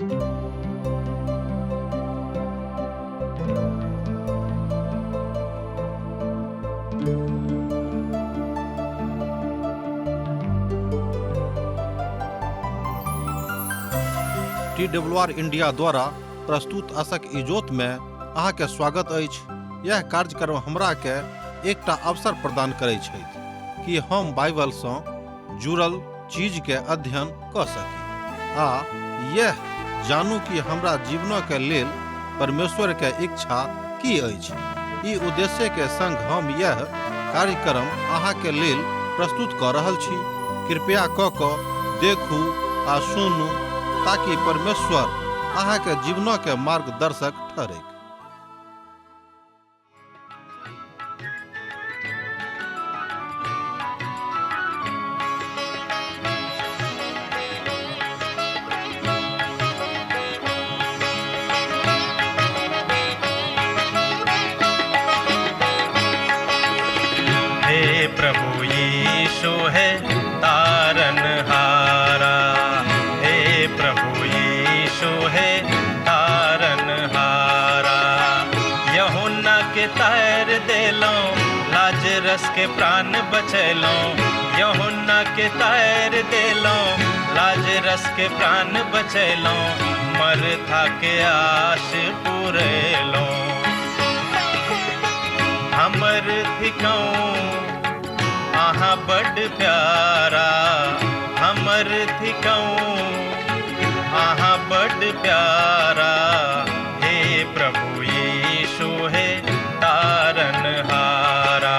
T W R India द्वारा प्रस्तुत असक इजोत में अहाँके स्वागत अछि। यह कार्यक्रम हमरा के एकटा अवसर प्रदान करै छथि कि हम बाइबल सँ जुड़ल चीज के अध्ययन कऽ सकी आ यह जानू कि हमरा जीवनक के लेल परमेश्वर के इच्छा की अछि। ई उद्देश्य के संग हम यह कार्यक्रम अहाँ के लेल प्रस्तुत कऽ रहल छी। कृपया कऽ कऽ देखू आ सुनू ताकि परमेश्वर अहाँ के जीवनक के मार्गदर्शक ठहरैक। हे प्रभु यीशु है तारन हारा, हे प्रभु यीशु है तारन हारा। यहुन्ना के तार देलो, लाजरस के प्राण बचैलो। यहुन्ना के तार देलो, लाजरस के प्राण बचैलो। मरथा के आश पुरेलो। हमर थिकौं अहाँ बड प्यारा, हमर थिकौं अहाँ बड प्यारा। हे प्रभु यीशु हे तारन हारा,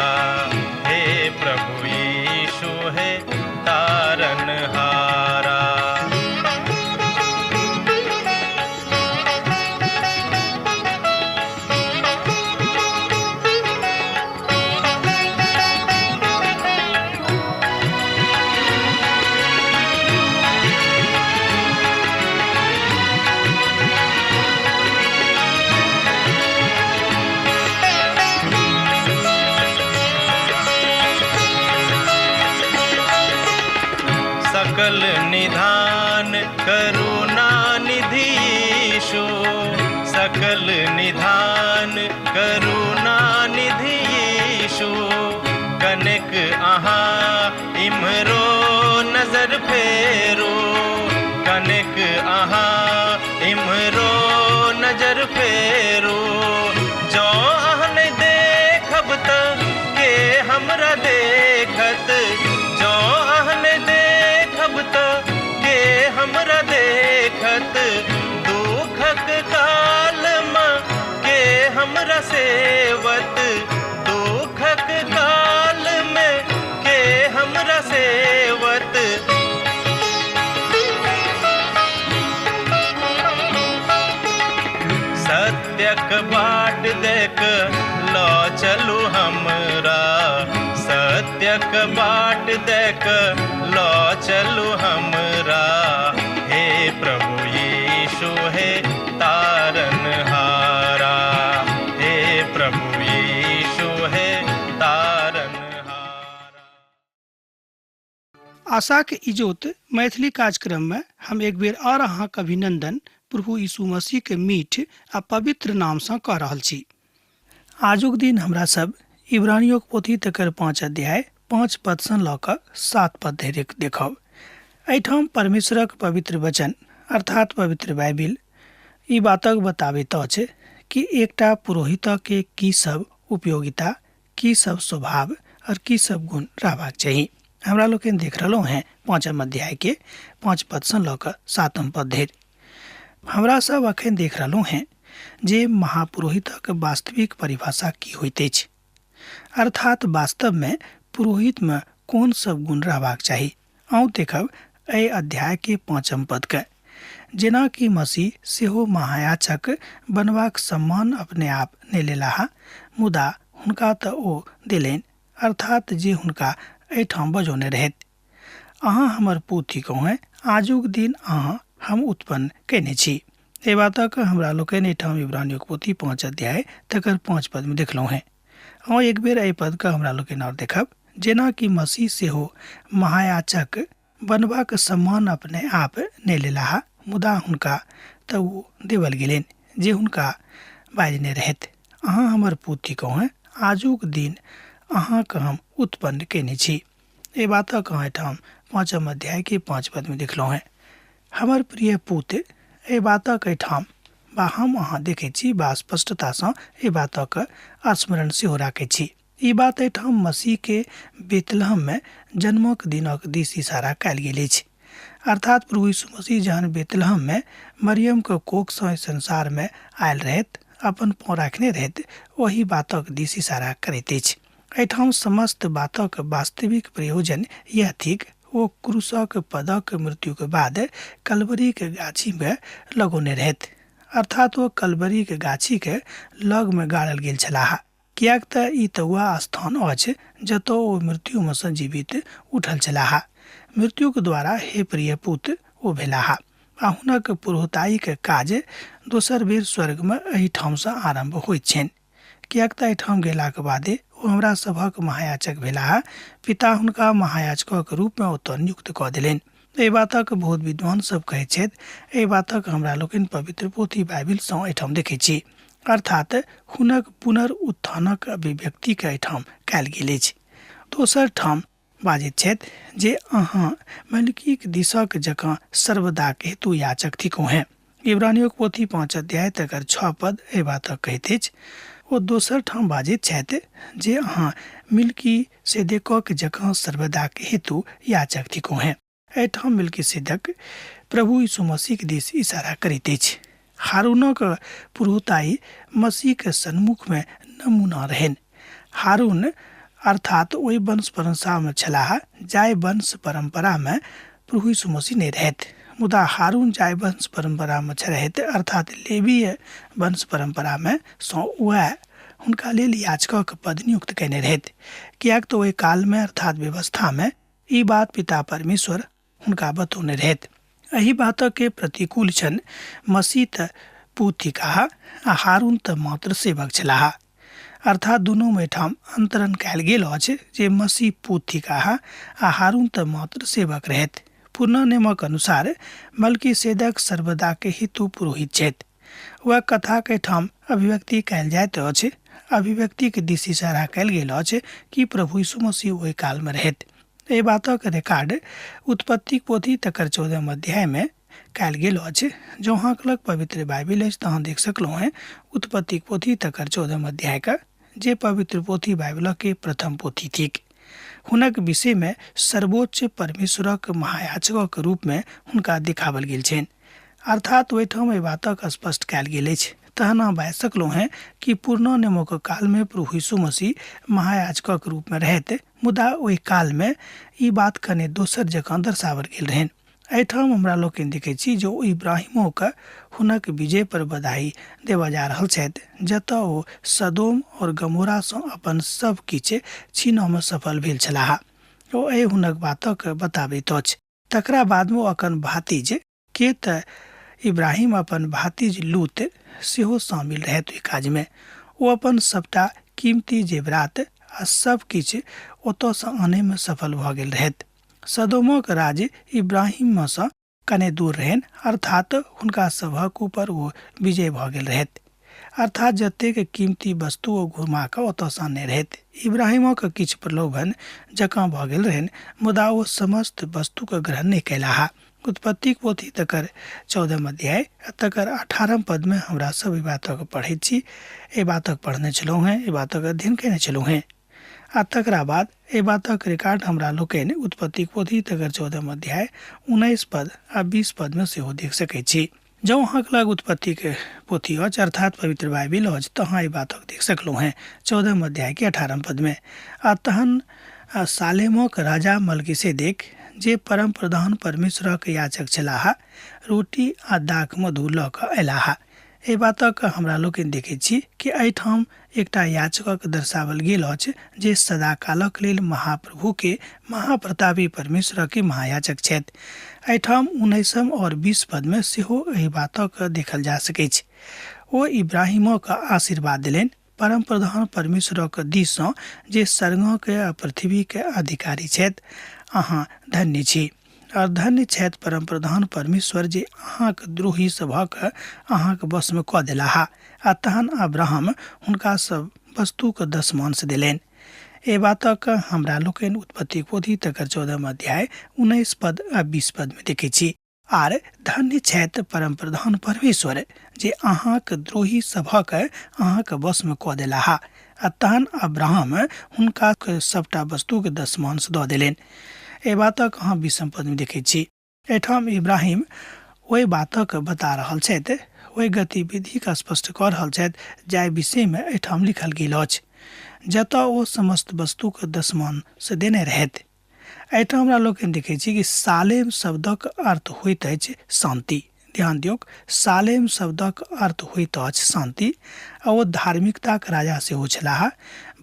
हे प्रभु यीशु हे तारन हारा। सकल निधान करुणा निधि यीशु, सकल निधान करुणा निधि यीशु। कनेक अहाँ इम्हरो नजर फेरू, कनेक अहाँ इम्हरो नजर फेरू। जँ अहाँ नहि देखब त के हमरा देखत, जँ अहाँ नहि देखब त के हमरा देखत। दुखक काल मे के हमरा सेवत, दुखक काल मे के हमरा सेवत। सत्यक बाट देख ल चलू हमरा, सत्यक बाट देख ल चलू हमरा। हे प्रभु यीशु हे तारन हारा, हे प्रभु यीशु हे तारन हारा। आशाक इजोत मैथिली कार्यक्रम में हम एक बेर और अहाँक अभिनंदन प्रभु यीशु मसीह के मीठ आ पवित्र नाम सँ कऽ रहल छी। आजुक दिन हमरा सब इब्रानियोक पोथी तकर 5 अध्याय 5 पद सँ लऽ कऽ 7 पद धरि देखब। एहिठाम परमेश्वरक पवित्र वचन अर्थात पवित्र बाइबिल ई बातक बताबैत अछि कि एकटा पुरोहित के की सब उपयोगिता, की सब स्वभाव और की सब गुण रहबाक चाही। हमरा लोकनि देख रहलहुँ हेँ 5 अध्याय के 5 पद सँ लऽ कऽ 7 पद धरि। हमरा सब अखन देख रहलहुँ हेँ जे महापुरोहितक वास्तविक परिभाषा की होइत अछि, अर्थात वास्तव में पुरोहित में कोन सब गुण रहबाक चाही। अहूँ देखब एहि अध्याय के 5 पद के, जेना कि मसीह सेहो महायाचक बनबाक सम्मान अपने आप नहि लेलाह, मुदा हुनका तऽ ओ देलनि, अर्थात जे हुनका एहिठाम बजौने रहथि। अहाँ हमर पूत थिकहुँ हेँ, आजुक दिन अहाँ हम उत्पन्न कयने छी। एहि बातक हमरा लोकनि एहिठाम इब्रानियोक पोथी 5 अध्याय तकर 5 पद में देखलहुँ हेँ। अहाँ एक बेर एहि पदके हमरा लोकनि आओर देखब, जेना कि मसीह सेहो महायाचक बनबाक सम्मान अपने आप नहि लेलाह, मुदा हुनका तऽ ओ देवल गेलनि जे हुनका बाजने रहथि, अहाँ हमर पूत थिकहुँ हेँ, आजुक दिन अहाँके हम उत्पन्न कयने छी। एहि बातक अहाँ एहिठाम 5 अध्यायके 5 पदमे देखलहुँ हेँ। हमर प्रिय पूत, एहि बातक एहिठाम बा हम अहाँ देखैत छी बा स्पष्टतासँ एहि बातक स्मरण सेहो राखैत छी। ई बात एहिठाम मसीहके बेतलहममे जन्मक दिनक दिस इशारा कयल गेल अछि। अर्थात प्रभु यीशु मसीह जहन बेतलहममे मरियमके कोखसँ एहि संसारमे आयल रहथि, अपन पाँव राखने रहथि, ओहि बातक दिस इशारा करैत अछि। एहिठाम समस्त बातक वास्तविक प्रयोजन यैह थिक, ओ क्रूसक पदक मृत्युक बाद कलवरीक गाछीमे लगौने रहथि। अर्थात ओ कलवरीक गाछीक लगमे गाड़ल गेल छलाह। किएक तँ ई तँ वैह स्थान अछि जतऽ ओ मृत्युमे सँ जीवित उठल छलाह। मृत्युक द्वारा हे प्रिय पुत ओ भेलाह आ हुनक पुरोहिताइक काज दोसर बेर स्वर्गमे एहिठामसँ आरम्भ होइत छनि। किएक तँ एहिठाम गेलाक बादे ओ हमरा सभक महायाचक भेलाह। पिता हुनका महायाजकक रूपमे ओतऽ नियुक्त कऽ देलनि। एहि बातक बहुत विद्वान सब कहैत छथि। एहि बातक हमरा लोकनि पवित्र पोथी बाइबिलसँ एहिठाम देखैत छी। अर्थात हुनक पुनरुत्थानक अभिव्यक्तिके एहिठाम कयल गेल अछि। दोसर ठाम बाजैत छथि जे अहाँ मलकीक दिशक जकाँ सर्वदाक हेतु याचक थिकहुँ हेँ। इब्रानियोक पोथी 5 अध्याय तकर 6 पद एहि बातक कहैत अछि। ओ दोसर ठाम बाजैत छथि जे अहाँ मिल्की सेदेकक जकाँ सर्वदाक हेतु याचक थिकहुँ हेँ। एहिठाम मिल्की सेदक प्रभु यीशु मसीहक दिस इशारा करैत अछि। हारूनक पुरोहिताइ मसीहक सन्मुखमे नमूना रहनि। हारून अर्थात ओहि वंश परम्परामे छलाह जाहि वंश परम्परामे प्रभु यीशु मसीह नहि रहथि, मुदा हारून जाहि वंश परम्परामे रहथि अर्थात लेवीय वंश परम्परामे सँ वएह हुनका लेल याचकक पद नियुक्त कयने रहथि, किएक तऽ ओहि कालमे अर्थात व्यवस्थामे ई बात पिता परमेश्वर हुनका बतौने रहथि। एहि बातके प्रतिकूल छनि मसीह तऽ पूत थिकाह आ हारून तऽ मात्र सेवक छलाह। अर्थात दुनूमे एहिठाम अन्तरण कयल गेल अछि जे मसीह पूत थिकाह आ हारून तऽ मात्र सेवक रहथि। पुरना नियमक अनुसार मलकीसेदक सर्वदाके हेतु पुरोहित छथि। वएह कथाक एहिठाम अभिव्यक्ति कयल जाइत अछि। अभिव्यक्तिक दिस इशारा कयल गेल अछि कि प्रभु यीशु मसीह ओहि कालमे रहथि। एहि बातक रिकॉर्ड उत्पत्तिक पोथी तकर 14 अध्यायमे कयल गेल अछि। जँ अहाँक लग पवित्र बाइबिल अछि तऽ अहाँ देख सकलहुँ हेँ उत्पत्तिक पोथी तकर 14 अध्यायके, जे पवित्र पोथी बाइबिलके प्रथम पोथी थिक। हुनक विषयमे सर्वोच्च परमेश्वरक महायाचकक रूपमे हुनका देखाओल गेल छनि। अर्थात ओहिठाम एहि बातक स्पष्ट कयल गेल अछि। तहन अहाँ बाजि सकलहुँ हेँ कि पुरना नियमक कालमे प्रभु यीशु मसीह महायाजकक रूपमे रहथि, मुदा ओहि कालमे ई बात कने दोसर जकाँ दर्शाओल गेल रहनि। एहिठाम हमरा लोकनि देखैत छी जे ओ इब्राहिमोके हुनक विजय पर बधाई देबऽ जा रहल छथि, जतऽ ओ सदोम और गमोरासँ अपन सभ किछु छीनऽमे सफल भेल छलाह। ओ एहि हुनक बातक बताबैत अछि। तकरा बादमे ओ अपन भातिज के तऽ इब्राहिम अपन भातिज लूत सेहो शामिल रहथि ओहि काजमे। ओ अपन सभटा कीमती जेवरात आ सभ किछु ओतऽसँ आनैमे सफल भऽ गेल रहथि। सदोमक राज्य इब्राहिमसँ कने दूर रहनि, अर्थात हुनका सभक ऊपर ओ विजय भऽ गेल रहथि। अर्थात जतेक कीमती वस्तु ओ घुमा कऽ ओतऽसँ अनने रहथि। इब्राहिमक किछु प्रलोभन जकाँ भऽ गेल रहनि, मुदा ओ समस्त वस्तुक ग्रहण नहि कयलाह। उत्पत्तिक पोथी तकर 14 अध्याय आ तकर 18 पदमे हमरा सब एहि बातक पढ़ैत छी। एहि बातक पढ़ने छलहुँ हेँ, एहि बातक अध्ययन कयने छलहुँ हेँ। आ तकरा बाद एहि बातक रिकॉर्ड हमरा लोकनि उत्पत्तिक पोथी तकर 14 अध्याय 19 पद आ 20 पदमे सेहो देख सकैत छी। जँ अहाँक लग उत्पत्तिक पोथी अछि अर्थात पवित्र बाइबिल अछि तऽ अहाँ एहि बातक देख सकलहुँ हेँ 14 अध्यायके 18 पदमे। आ तहन सालेमक राजा मलकीसेदेक जे परम प्रधान परमेश्वरक याचक छलाह रोटी आ दाख मधु लऽ कऽ अयलाह। एहि बातक हमरा लोकनि देखैत छी कि एहिठाम एकटा याचकक दर्शावल गेल अछि जे सदाकालक लेल महाप्रभुके महाप्रतापी परमेश्वरके महायाचक छथि। एहिठाम 19 और 20 पदमे सेहो एहि बातक देखल जा सकैछ। ओ इब्राहिमक आशीर्वाद देलनि परम प्रधान परमेश्वरक दिससँ जे स्वर्गके आ पृथ्वीके अधिकारी छथि। अहाँ धन्य छी। आओर धन्य छथि परमप्रधान परमेश्वर जे अहाँक द्रोही सभक अहाँक वशमे कऽ देलाह। आ तहन अब्राहम हुनका सभ वस्तुक दशमांश देलनि। एहि बातक हमरा लोकनि उत्पत्ति पोथी तकर 14 अध्याय 19 पद आ 20 पदमे देखैत छी। आर धन्य छथि परमप्रधान परमेश्वर जे अहाँक द्रोही सभक अहाँक वशमे कऽ देलाह। आ तहन अब्राहम हुनका सभटा वस्तुक दशमांश दऽ देलनि। एहि बातक अहाँ 20 पदमे देखैत छी। एहिठाम इब्राहिम ओहि बातक बता रहल छथि, ओहि गतिविधिके स्पष्ट कऽ रहल छथि जाहि विषयमे एहिठाम लिखल गेल अछि, जतऽ ओ समस्त वस्तुक दशमांश देने रहथि। एहिठाम हमरा लोकनि देखै छी कि सालेम शब्दक अर्थ होइत अछि शान्ति। ध्यान दियौक, सालेम शब्दक अर्थ होइत अछि शान्ति आ ओ धार्मिकताक राजा सेहो छलाह।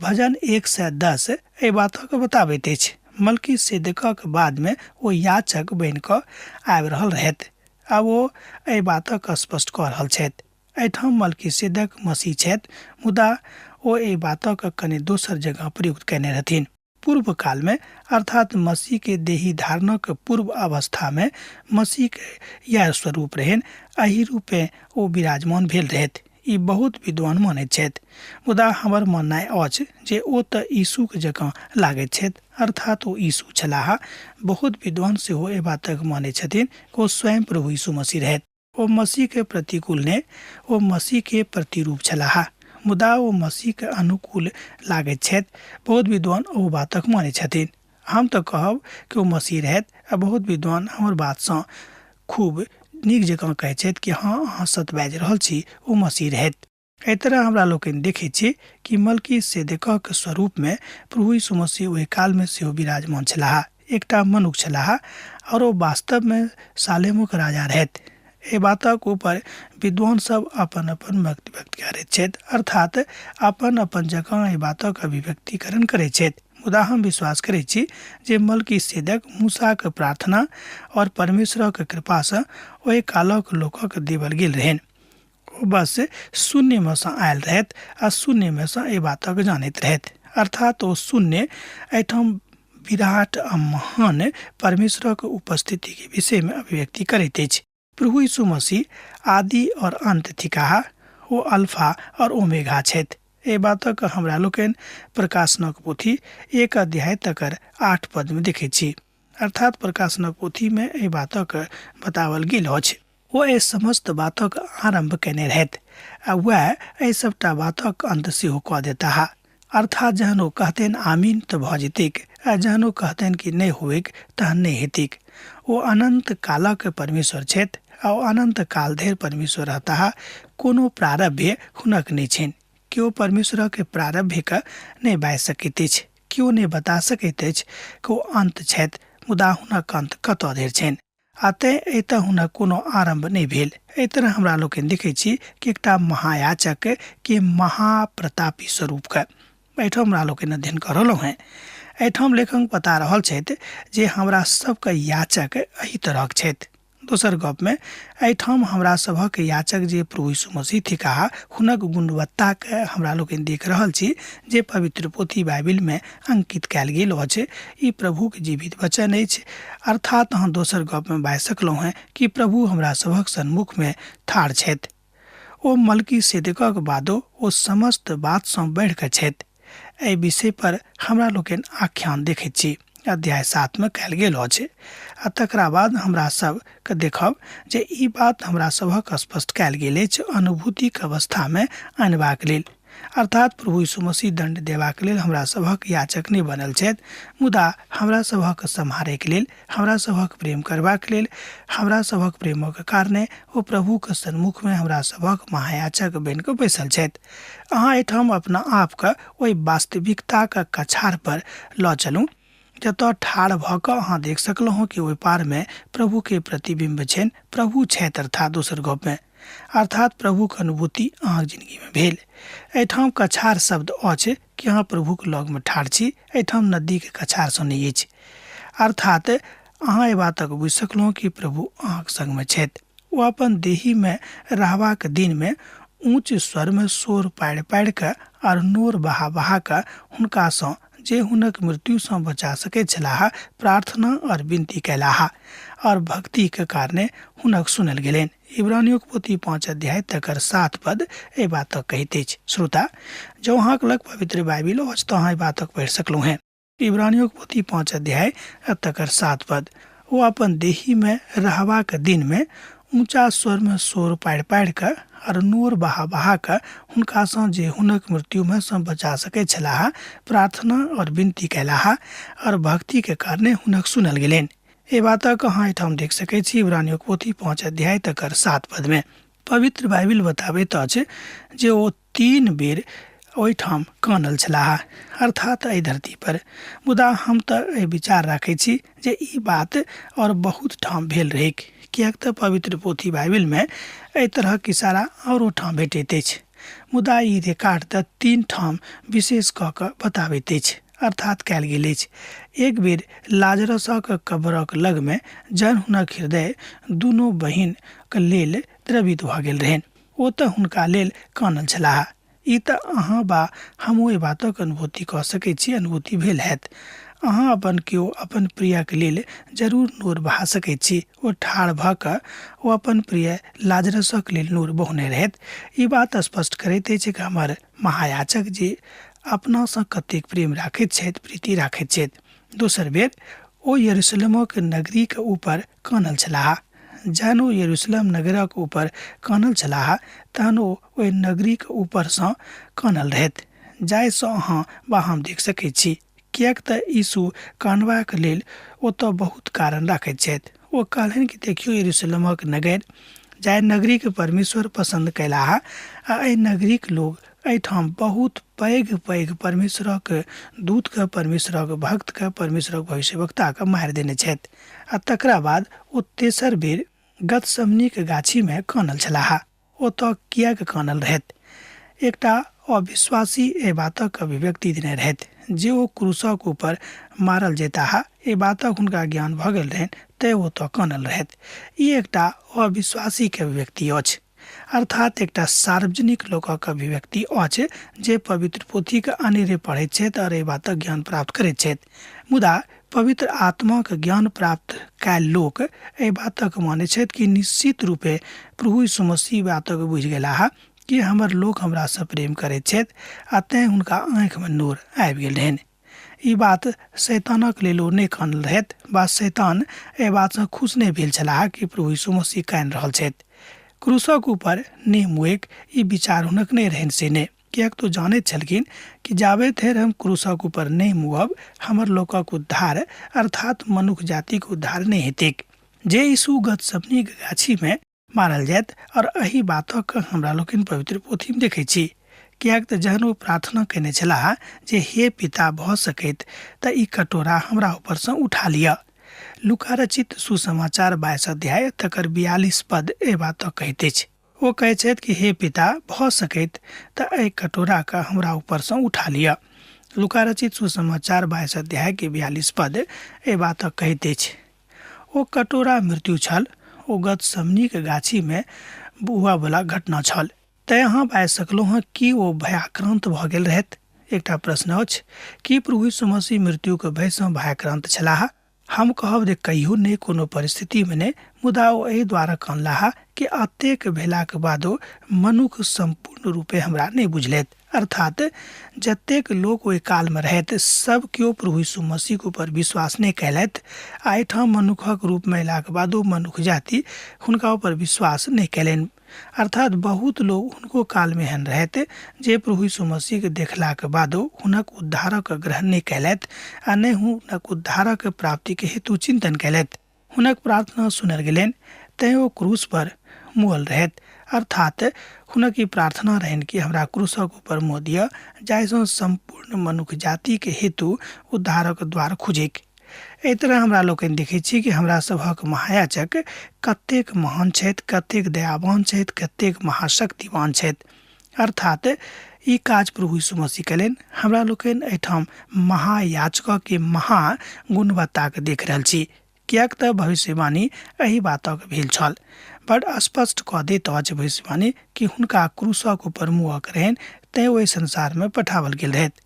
भजन 110 एहि बातक बताबैत अछि। मल्की सेदेकक बादमे ओ याचक बनि कऽ आबि रहल रहथि आ ओ एहि बातक स्पष्ट कऽ रहल छथि। एहिठाम मल्की सेदेक मसीह छथि, मुदा ओ एहि बातक कने दोसर जगह प्रयुक्त कयने रहथिन। पूर्व कालमे, अर्थात मसीहके देही धारणक पूर्व अवस्थामे मसीहके इएह स्वरूप रहनि, एहि रूपेँ ओ विराजमान भेल रहथि। ई बहुत विद्वान मानैत छथि। मुदा हमर माननाइ अछि जे ओ तऽ यीशुक जकाँ लागैत छथि, अर्थात ओ यीशु छलाह। बहुत विद्वान सेहो एहि बातक मानैत छथिन कि ओ स्वयं प्रभु यीशु मसीह रहथि। ओ मसीहके प्रतिकूल नहि, ओ मसीहके प्रतिरूप छलाह। मुदा ओ मसीहके अनुकूल लागैत छथि। बहुत विद्वान ओहू बातक मानैत छथिन। हम तऽ कहब कि ओ मसीह रहथि आ बहुत विद्वान हमर बातसँ खूब नीक जकाँ कहैत छथि कि हँ, अहाँ सत्य बाजि रहल छी, ओ मसीह रहथि। एहि तरह हमरा लोकनि देखैत छी कि मल्की सेदेकक स्वरूपमे प्रभु यीशु मसीह ओहि कालमे सेहो विराजमान छलाह। एकटा मनुख छलाह आओर ओ वास्तवमे सालेमोक राजा रहथि। एहि बातक ऊपर विद्वान सब अपन अपन मत व्यक्त करैत छथि, अर्थात अपन अपन जकाँ एहि बातक अभिव्यक्तिकरण करैत छथि। मुदा हम विश्वास करैत छी जे मल्की सेदक मूसाक प्रार्थना आओर परमेश्वरक कृपासँ ओहि कालक लोकक देवल गेल रहनि। ओ बस शून्यमे सँ आयल रहथि आ शून्यमे सँ एहि बातक जानैत रहथि, अर्थात ओ शून्य एहिठाम विराट आ महान परमेश्वरक उपस्थितिके विषयमे अभिव्यक्ति करैत अछि। प्रभु यीशु मसीह आदि और अन्त थिकाह, ओ अल्फा और ओमेगा छथि। एहि बातक हमरा लोकनि प्रकाशनक पोथी 1 अध्याय तकर 8 पदमे देखैत छी, अर्थात प्रकाशनक पोथीमे एहि बातक बताओल गेल अछि। ओ एहि समस्त बातक आरम्भ कयने रहथि आ वएह एहि सभटा बातक अन्त सेहो कऽ देताह। अर्थात जहन ओ कहतनि आमीन तऽ भऽ जेतैक आ जहन ओ कहतनि कि नहि होइक तहन नहि हेतैक। ओ अनन्त कालक परमेश्वर छथि आ ओ अनन्त काल धरि परमेश्वर रहताह। कोनो प्रारभ्य हुनक नहि छनि। केओ परमेश्वरक प्रारभ्यके नहि बाजि सकैत अछि। केओ नहि बता सकैत अछि कि ओ अन्त छथि, मुदा हुनक अन्त कतऽ धरि छनि। आ तेँ एतऽ हुनक कोनो आरम्भ नहि भेल। एहि तरह हमरा लोकनि देखैत छी कि एकटा महायाचक के महाप्रतापी स्वरूपके एहिठाम हमरा लोकनि अध्ययन कऽ रहलहुँ हेँ। एहिठाम लेखक बता रहल छथि जे हमरा सबके याचक एहि तरहक छथि। दोसर गपमे एहिठाम हमरा सभक याचक जे प्रभु यीशु मसीह थिकाह हुनक गुणवत्ताके हमरा लोकनि देख रहल छी जे पवित्र पोथी बाइबिलमे अंकित कयल गेल अछि। ई प्रभुक जीवित वचन अछि। अर्थात अहाँ दोसर गपमे बाजि सकलहुँ हेँ कि प्रभु हमरा सभक सन्मुखमे ठाढ़ छथि। ओ मल्की सेदेकक बादो ओ समस्त बातसँ बढ़ि कऽ छथि। एहि विषय पर हमरा लोकनि आख्यान देखैत छी अध्याय 7 मे कयल गेल अछि आ तकरा बाद हमरा सबके देखब जे ई बात हमरा सभक स्पष्ट कयल गेल अछि अनुभूतिक अवस्थामे अनबाक लेल। अर्थात प्रभु यीशु मसीह दण्ड देबाक लेल हमरा सभक याचक नहि बनल छथि, मुदा हमरा सभक सम्हारैक लेल, हमरा सभक प्रेम करबाक लेल, हमरा सभक प्रेमक कारणे ओ प्रभुक सन्मुखमे हमरा सभक महायाचक बनि कऽ बैसल छथि। अहाँ एहिठाम अपना आपके ओहि वास्तविकताक कछार पर लऽ चलू जतऽ ठाढ़ भऽ कऽ अहाँ देख सकलहुँ कि ओहि पारमे प्रभुके प्रतिबिम्ब छनि, प्रभु छथि, अर्थात दोसर गपमे अर्थात प्रभुक अनुभूति अहाँक जिनगीमे भेल। एहिठाम कछार शब्द अछि कि अहाँ प्रभुक लगमे ठाढ़ छी, एहिठाम नदीके कछारसँ नहि अछि। अर्थात अहाँ एहि बातक बुझि सकलहुँ कि प्रभु अहाँक संगमे छथि। ओ अपन देहीमे रहबाक दिनमे ऊँच स्वरमे शोर पाड़ि पाड़ि कऽ आर नोर बहा बहा कऽ हुनकासँ जे हुनक मृत्युसँ बचा सकैत छलाह, प्रार्थना आओर विनती कयलाह आओर भक्तिके कारणे हुनक सुनल गेलनि। इब्रानियोक पोथी 5 अध्याय तकर 7 पद एहि बातक कहैत अछि। श्रोता, जँ अहाँक लग पवित्र बाइबिल अछि तऽ अहाँ एहि बातक पढ़ि सकलहुँ हेँ। इब्रानियोक पोथी 5 अध्याय आ तकर 7 पद। ओ अपन देहीमे रहबाक दिनमे ऊँचा स्वरमे शोर पाड़ि पाड़ि कऽ आओर नोर बहा बहा कऽ हुनकासँ जे हुनक मृत्युमे सँ बचा सकैत छलाह प्रार्थना आओर विनती कयलाह आओर भक्तिके कारणे हुनक सुनल गेलनि। एहि बातक अहाँ एहिठाम देख सकैत छी इब्रानियोक पोथी 5 अध्याय तकर 7 पदमे। पवित्र बाइबिल बताबैत अछि जे ओ 3 बेर ओहिठाम कानल छलाह, अर्थात एहि धरती पर। मुदा हम तऽ एहि विचार राखै छी जे ई बात आओर बहुत ठाम भेल रहैक, किएक तऽ पवित्र पोथी बाइबिलमे एहि तरहक इशारा आओरो ठाम भेटैत अछि। मुदा ई रिकॉर्ड तऽ 3 ठाम विशेष कऽ कऽ बताबैत अछि, अर्थात कयल गेल अछि। एक बेर लाजरसक कब्रक लगमे जहन हुनक हृदय दुनू बहिनक लेल द्रवित भऽ गेल रहनि, ओ तऽ हुनका लेल कानल छलाह। ई तऽ अहाँ बा हमहूँ एहि बातक अनुभूति कऽ सकैत छी, अनुभूति भेल हैत। अहाँ अपन केओ अपन प्रियक लेल जरूर नोर बहा सकैत छी। ओ ठाढ़ भऽ कऽ ओ अपन प्रिय लाजरसक लेल नोर बहौने रहथि। ई बात स्पष्ट करैत अछि कि हमर महायाचक जे अपनासँ कतेक प्रेम राखैत छथि, प्रीति राखैत छथि। दोसर बेर ओ यरूशलेमक नगरीक ऊपर कानल छलाह। जहन ओ यरूशलेम नगरक ऊपर कानल छलाह तहन ओ ओहि नगरीक ऊपरसँ कानल रहथि, जाहिसँ अहाँ वा हम देख सकैत छी। किएक तऽ यीशु कानबाक लेल ओतऽ बहुत कारण राखैत छथि। ओ कहलनि कि देखियौ यरूशलेमक नगर, जाहि नगरीके परमेश्वर पसन्द कयलाह आ एहि नगरीक लोग एहिठाम बहुत पैघ पैघ परमेश्वरक दूतके, परमेश्वरक भक्तके, परमेश्वरक भविष्यवक्ताके मारि देने छथि। आ तकरा बाद ओ तेसर बेर गतसमनीक गाछीमे कानल छलाह। ओतऽ किएक कानल रहथि? एकटा अविश्वासी एहि बातक अभिव्यक्ति देने रहथि जे ओ क्रूसक ऊपर मारल जेताह। एहि बातक हुनका ज्ञान भऽ गेल रहनि, तेँ ओतऽ कानल रहथि। ई एकटा अविश्वासीके अभिव्यक्ति अछि, अर्थात एकटा सार्वजनिक लोकक अभिव्यक्ति अछि जे पवित्र पोथीके अनेरे पढ़ैत छथि आओर एहि बातक ज्ञान प्राप्त करैत छथि। मुदा पवित्र आत्माक ज्ञान प्राप्त कयल लोक एहि बातक मानै छथि कि निश्चित रूपे प्रभु यीशु मसीह बातक बुझि गेलाह कि हमर लोक हमरासँ प्रेम करैत छथि आ तेँ हुनका आँखिमे नोर आबि गेल रहनि। ई बात शैतानक लेल ओ नहि कानल रहथि वा शैतान एहि बातसँ खुश नहि भेल छलाह कि प्रभु यीशु मसीह कानि रहल छथि। क्रूसक ऊपर नहि मुएक ई विचार हुनक नहि रहनि से नहि, किएक तऽ जानैत छलखिन कि जाबे धरि हम क्रूसक ऊपर नहि मुअब हमर लोकक उद्धार अर्थात मनुख जातिक उद्धार नहि हेतैक। जे यीशु गतसमनीक गाछीमे मारल जायत और एहि बातक हमरा लोकनि पवित्र पोथीमे देखै छी, किएक तऽ जहन ओ प्रार्थना कयने छलाह जे हे पिता भऽ सकैत तऽ ई कटोरा हमरा ऊपरसँ उठा लिअ। लूका रचित सुसमाचार 22 अध्याय तकर 42 पद एहि बातक कहैत अछि। ओ कहैत छथि कि हे पिता भऽ सकैत तऽ एहि कटोराके हमरा ऊपरसँ उठा लिअ। लूका रचित सुसमाचार 22 अध्यायके 42 पद एहि बातक कहैत अछि। ओ कटोरा मृत्यु छल, ओ गतसमनीक गाछीमे हुअवला घटना छल। तेँ अहाँ बाजि सकलहुँ हँ कि ओ भयाक्रान्त भऽ गेल रहथि? एकटा प्रश्न अछि, की प्रभु यीशु मसीह मृत्युक भयसँ भयाक्रान्त छलाह? हम कहब जे कहियो नहि, कोनो परिस्थितिमे नहि, मुदा ओ एहि द्वारा कानलाह कि एतेक भेलाक बादो मनुख सम्पूर्ण रूपे हमरा नहि बुझलथि। अर्थात जतेक लोक ओहि कालमे रहथि सब केओ प्रभु यीशु मसीहके ऊपर विश्वास नहि कयलथि आ एहिठाम मनुखक रूपमे अयलाक बादो मनुख जाति हुनका ऊपर विश्वास नहि कयलनि। अर्थात बहुत लोक हुनको कालमे एहन रहथि जे प्रभु यीशु मसीहके देखलाक बादो हुनक उद्धारक ग्रहण नहि कयलथि आ नहि हुनक उद्धारक प्राप्तिके हेतु चिन्तन कयलथि। हुनक प्रार्थना सुनल गेलनि, तेँ ओ क्रूस पर मुअल रहथि। अर्थात हुनक ई प्रार्थना रहनि कि हमरा क्रूसक ऊपर मुँह दिअ, जाहिसँ सम्पूर्ण मनुख जातिक हेतु उद्धारक द्वार खुजैक। एहि तरह हमरा लोकनि देखैत छी कि हमरा सभक महायाचक कतेक महान छथि, कतेक दयावान छथि, कतेक महाशक्तिवान छथि। अर्थात ई काज प्रभु यीशु मसीह कयलनि। हमरा लोकनि एहिठाम महायाचकके महा गुणवत्ताके देख रहल छी, किएक तऽ भविष्यवाणी एहि बातक भेल छल। बड स्पष्ट कऽ दैत अछि भविष्यवाणी कि हुनका क्रूसक ऊपर मुँहक रहनि, तेँ ओहि संसारमे पठाओल गेल रहथि।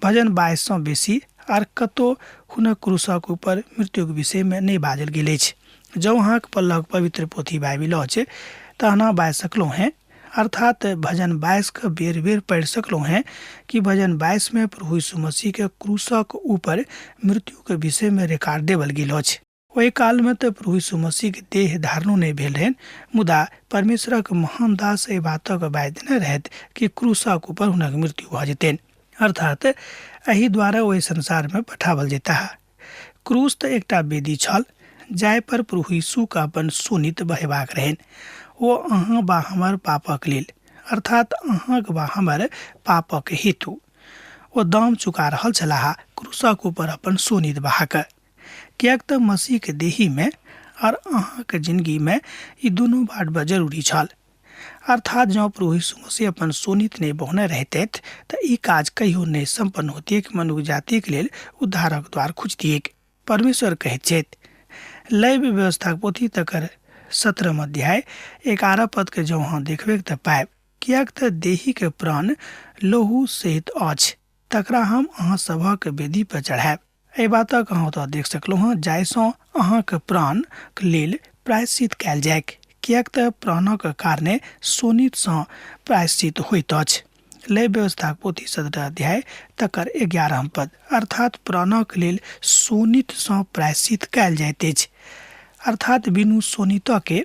भजन 22 सँ बेसी आर कतौ हुनक क्रूसक ऊपर मृत्युक विषयमे नहि बाजल गेल अछि। जँ अहाँक पल्लक पवित्र पोथी बाइबिल अछि तऽ अहाँ बाजि सकलहुँ हेँ, अर्थात भजन 22 के बेर बेर पढ़ि सकलहुँ हेँ कि भजन 22मे प्रभु यीशु मसीहके क्रूसक ऊपर मृत्युके विषयमे रिकॉर्ड देवल गेल अछि। ओहि कालमे तऽ प्रभु यीशु मसीहके देह धारणो नहि भेल रहनि, मुदा परमेश्वरक महान दास एहि बातक बाजि देने रहथि कि क्रूसक ऊपर हुनक मृत्यु भऽ जेतनि, अर्थात एहि द्वारा ओहि संसारमे पठाओल जेताह। क्रूस तऽ एकटा वेदी छल जाहि पर प्रभु यीशुके अपन शोणित बहेबाक रहनि। ओ अहाँ वा हमर पापक लेल, अर्थात अहाँक वा हमर पापक हेतु ओ दाम चुका रहल छलाह क्रूसक ऊपर अपन शोणित बहा कऽ। किएक तऽ मसीहके देहीमे आओर अहाँके जिनगीमे ई दुनू बाट बड़ जरूरी छल। अर्थात जँ प्रभु यीशु मसीह अपन शोणित नहि बहने रहितथि तऽ ई काज कहियो नहि सम्पन्न होतिऐक, मनुख जातिक लेल उद्धारक द्वार खुजतिऐक। परमेश्वर कहैत छथि लैव व्यवस्थाक पोथी तकर 17 अध्याय 11 पदके जँ अहाँ देखबैक तऽ पायब, किएक तऽ देहीके प्राण लहू सहित अछि, तकरा हम अहाँ सभक वेदी पर चढ़ायब। एहि बातक अहाँ ओतऽ देख सकलहुँ हँ, जाहिसँ अहाँके प्राणक लेल प्रायश्चित कयल जाइक, किएक तऽ प्राणक कारणे शोणितसँ प्रायश्चित होइत अछि। लय व्यवस्थाक पोथी 17 अध्याय तकर 11 पद, अर्थात प्राणक लेल शोणितसँ प्रायश्चित कयल जाइत अछि, अर्थात बिनु शोणितके,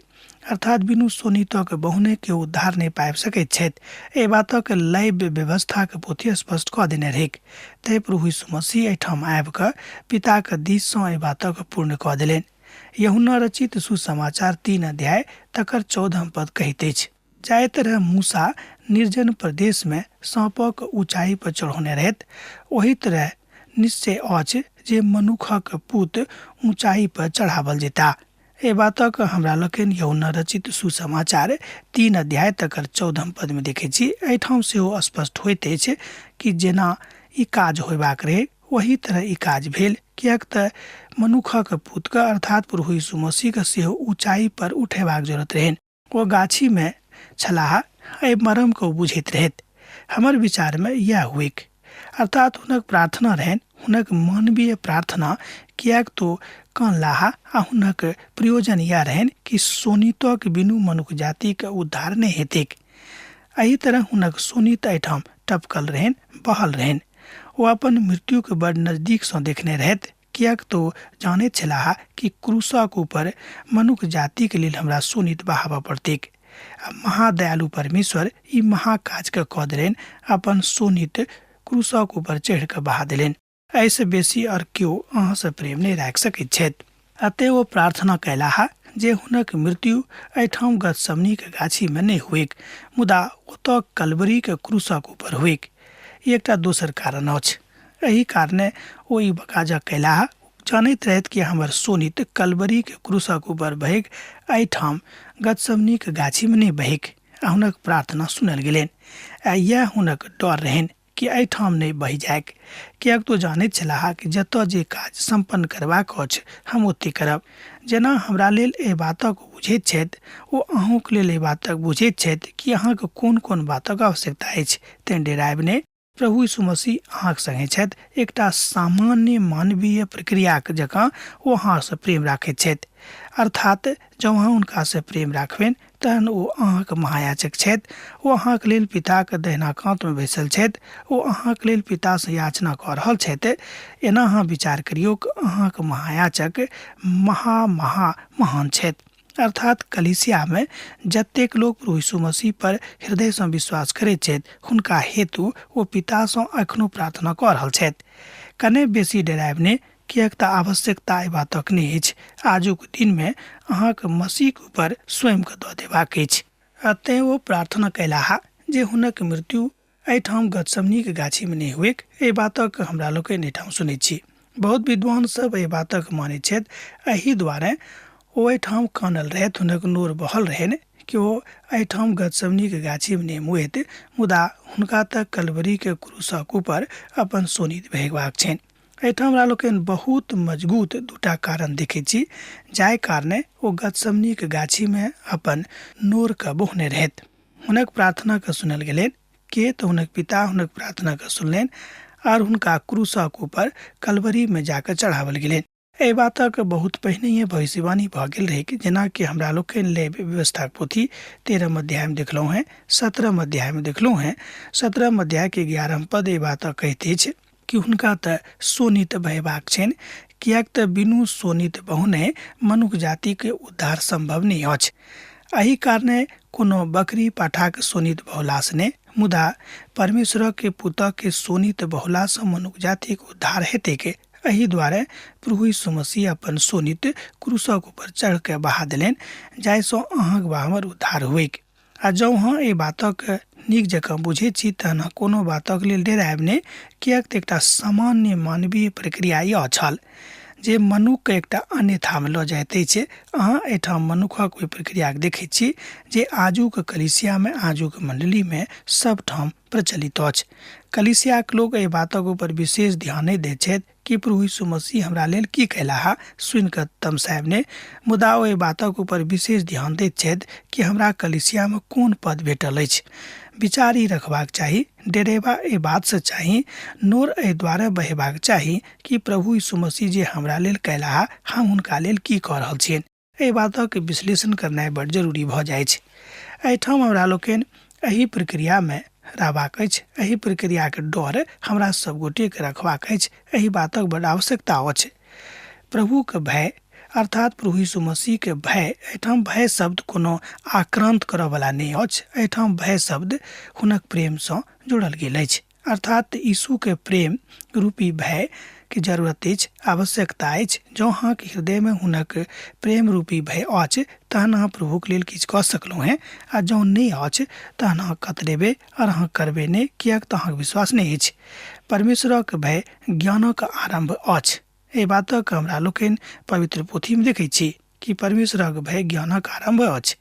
अर्थात बिनु शोणितक बहुने केओ उद्धार नहि पाबि सकैत छथि। एहि बातक लय व्यवस्थाक पोथी स्पष्ट कऽ देने रहैक। तै प्रभु यीशु मसीह एहिठाम आबि कऽ पिताक दिससँ एहि बातक पूर्ण कऽ देलनि। यूहन्ना रचित सुसमाचार 3 अध्याय तकर 14 पद कहैत अछि, जाहि तरह मूसा निर्जन प्रदेशमे साँपक ऊँचाइ पर चढ़ौने रहथि, ओहि तरह निश्चय अछि जे मनुखक पुत ऊँचाइ पर चढ़ावल जेताह। एहि बातक हमरा लोकनि यूहन्ना रचित सुसमाचार 3 अध्याय तकर 14 पदमे देखैत छी। एहिठाम सेहो स्पष्ट होइत अछि कि जेना ई काज होयबाक रहै ओही तरह ई काज भेल, किएक तऽ मनुखक पुतके अर्थात प्रभु यीशु मसीहके सेहो ऊँचाइ पर उठेबाक जरूरत रहनि। ओ गाछीमे छलाह, एहि मरमके ओ बुझैत रहथि। हमर विचारमे इएह हुइक, अर्थात हुनक प्रार्थना रहनि, हुनक मानवीय प्रार्थना, किएक तो कानलाह आ हुनक प्रयोजन इएह रहनि कि शोणितक बिनु मनुख जातिके उद्धार नहि हेतैक। एहि तरह हुनक शोणित एहिठाम टपकल रहनि, बहल रहनि। ओ अपन मृत्युके बड़ नजदीकसँ देखने रहथि, किएक तो जानैत छलाह कि क्रूसक ऊपर मनुख जातिक लेल हमरा शोणित बहाबऽ पड़तैक। आ महादयालु परमेश्वर ई महाकाजके कऽ देलनि, अपन शोणित क्रूसक ऊपर चढ़ि कऽ बहा देलनि। एहिसँ बेसी आओर केओ अहाँसँ प्रेम नहि राखि सकैत छथि। अतएव ओ प्रार्थना कयलाह जे हुनक मृत्यु एहिठाम गतसमनीक गाछीमे नहि होइक, मुदा ओतऽ कलवरीक क्रूसक ऊपर होइक। ई एकटा दोसर कारण अछि। एहि कारणे ओ ई बकाजक कयलाह। जानैत रहथि कि हमर शोणित कलवरीक क्रूसक ऊपर बहैक, एहिठाम गतसमनीक गाछीमे नहि बहैक। आ हुनक प्रार्थना सुनल गेलनि। आ इएह हुनक डर रहनि कि एहिठाम नहि बहि जाइक, किएक तो जानैत छलाह कि जतऽ जे काज सम्पन्न करबाक अछि हम ओतहि करब। जेना हमरा लेल एहि बातक ओ बुझैत छथि, ओ अहूँक लेल एहि बातक बुझैत छथि कि अहाँके कोन कोन बातक आवश्यकता अछि। तेँ डेरायब नहि। प्रभु यीशु मसीह अहाँक संगे छथि। एकटा सामान्य मानवीय प्रक्रियाक जकाँ ओ अहाँसँ प्रेम राखैत छथि। अर्थात जँ अहाँ हुनकासँ प्रेम राखबनि तहन ओ अहाँक महायाचक छथि। ओ अहाँक लेल पिताक दहिना कातमे बैसल छथि। ओ अहाँक लेल पितासँ याचना कऽ रहल छथि। एना अहाँ विचार करियौक, अहाँक महायाचक महा महा महान छथि। अर्थात कलीसियामे जतेक लोक प्रभु यीशु मसीह पर हृदयसँ विश्वास करैत छथि, हुनका हेतु ओ पितासँ एखनो प्रार्थना कऽ रहल छथि। कने बेसी डरायब नहि, किएक तऽ आवश्यकता एहि बातक नहि अछि। आजुक दिनमे अहाँक मसीहक ऊपर स्वयंके दऽ देबाक अछि। आ तेँ ओ प्रार्थना कयलाह जे हुनक मृत्यु एहिठाम गतसमनीक गाछीमे नहि हुएक। एहि बातक हमरा लोकनि एहिठाम सुनैत छी। बहुत विद्वान सब एहि बातक मानैत छथि। एहि दुआरे ओ एहिठाम कानल रहथि, हुनक नोर बहल रहनि कि ओ एहिठाम गतसमनीक गाछीमे नहि मुएत, मुदा हुनका तऽ कलवरीके क्रूसक ऊपर अपन शोणित बहेबाक छनि। एहिठाम हमरा लोकनि बहुत मजगूत दूटा कारण देखैत छी जाहि कारणे ओ गतसमनीक गाछीमे अपन नोरके बहने रहथि। हुनक प्रार्थनाके सुनल गेलनि, के तऽ हुनक पिता हुनक प्रार्थनाके सुनलनि आर हुनका क्रूसक ऊपर कलवरीमे जाकऽ चढ़ाओल गेलनि। एहि बातक बहुत पहिनहिए भविष्यवाणी भऽ गेल रहैक, जेनाकि हमरा लोकनि लेब व्यवस्थाक पोथी 13 अध्यायमे देखलहुँ हेँ, 17 अध्यायमे देखलहुँ हेँ। 17 अध्यायके 11 पद एहि बातक कहैत अछि कि हुनका तऽ शोणित बहेबाक छनि, किएक तऽ बिनु शोणित बहौने मनुख जातिके उद्धार सम्भव नहि अछि। एहि कारणे कोनो बकरी पाठाक शोणित बहौलासँ नहि, मुदा परमेश्वरक पुतके शोणित बहौलासँ मनुख जातिक उद्धार हेतैक। एहि दुआरे प्रभु यीशु मसीह अपन शोणित क्रूसक ऊपर चढ़ि कऽ बहा देलनि, जाहिसँ अहाँक वा हमर उद्धार होइक। आ जँ अहाँ एहि बातक नीक जकाँ बुझैत छी तहन अहाँ कोनो बातक लेल डेरायब नहि, किएक तऽ एकटा सामान्य मानवीय प्रक्रिया इएह छल जे मनुखके एकटा अन्यथामे लऽ जाइत अछि। अहाँ एहिठाम मनुखक ओहि प्रक्रियाके देखैत छी जे आजुक कलीसियामे, आजुक मण्डलीमे सभठाम प्रचलित अछि। कलीसियाक लोक एहि बातक ऊपर विशेष ध्यान नहि दैत छथि कि प्रभु यीशु मसीह हमरा लेल की कयलाह, सुनि कऽ तमसायब नहि, मुदा ओ एहि बातक ऊपर विशेष ध्यान दैत छथि कि हमरा कलीसियामे कोन पद भेटल अछि। विचार ई रखबाक चाही, डेरेबा एहि बातसँ चाही, नोर एहि द्वारे बहेबाक चाही कि प्रभु यीशु मसीह जे हमरा लेल कयलाह, हम हुनका लेल की कऽ रहल छियनि। एहि बातक विश्लेषण करनाइ बड्ड जरूरी भऽ जाइ छै। एहिठाम हमरा लोकनि एहि प्रक्रियामे रहबाक अछि, एहि प्रक्रियाके डर हमरा सब गोटेके रखबाक अछि, एहि बातक बड्ड आवश्यकता अछि। प्रभुके भय अर्थात प्रभु यीशु मसीहके भय, एहिठाम भय शब्द कोनो आक्रान्त करऽवला नहि अछि, एहिठाम भय शब्द हुनक प्रेमसँ जोड़ल गेल अछि। अर्थात यीशुके प्रेम रूपी भय के जरूरत अछि, आवश्यकता अछि। जँ अहाँके हृदयमे हुनक प्रेम रूपी भय अछि तहन अहाँ प्रभुके लेल किछु कऽ सकलहुँ हेँ, आ जँ नहि अछि तहन अहाँ कतरेबै आओर अहाँ करबै नहि, किएक तऽ अहाँके विश्वास नहि अछि। परमेश्वरक भय ज्ञानक आरम्भ अछि। एहि बातक हमरा लोकनि पवित्र पोथीमे देखैत छी कि परमेश्वरक भय ज्ञानक आरम्भ अछि।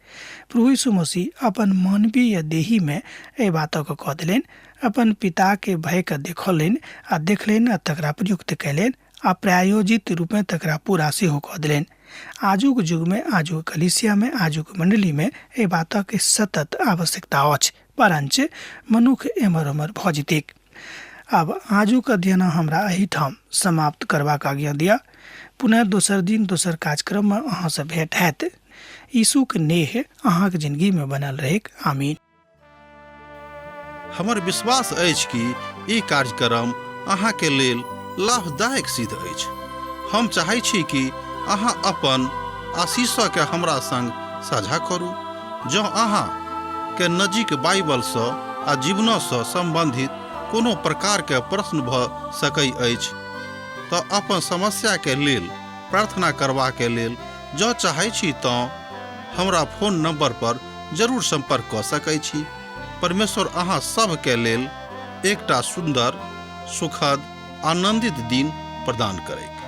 प्रभु यीशु मसीह अपन मानवीय देहीमे एहि बातक कऽ देलनि, अपन पिताके भयके देखौलनि आ देखलनि आ तकरा प्रयुक्त कयलनि आ प्रायोजित रूपेँ तकरा पूरा सेहो कऽ देलनि। आजुक युगमे, आजुक कलीसियामे, आजुक मण्डलीमे एहि बातक सतत आवश्यकता अछि, परञ्च मनुख एम्हर ओम्हर भऽ जेतैक। आब आजुक अध्ययन हमरा एहिठाम समाप्त करबाक आज्ञा दिअ। पुनः दोसर दिन दोसर कार्यक्रममे अहाँसँ भेंट हैत। यीशुक नेह अहाँक जिंदगीमे बनल रहैक। आमीन। हमर विश्वास अछि कि ई कार्यक्रम अहाँके लेल लाभदायक सिद्ध अछि। हम चाहै छी कि अहाँ अपन आशीषके हमरा संग साझा करू। जँ अहाँ के नजीक बाइबलसँ आ जीवनसँ सम्बन्धित कोनो प्रकारके प्रश्न भऽ सकै अछि तऽ अपन समस्याके लेल प्रार्थना करबाके लेल जँ चाहै छी तँ हमरा फोन नंबर पर जरूर सम्पर्क कऽ सकै छी। परमेश्वर अहाँ सभके लेल एकटा सुन्दर, सुखद, आनन्दित दिन प्रदान करैक।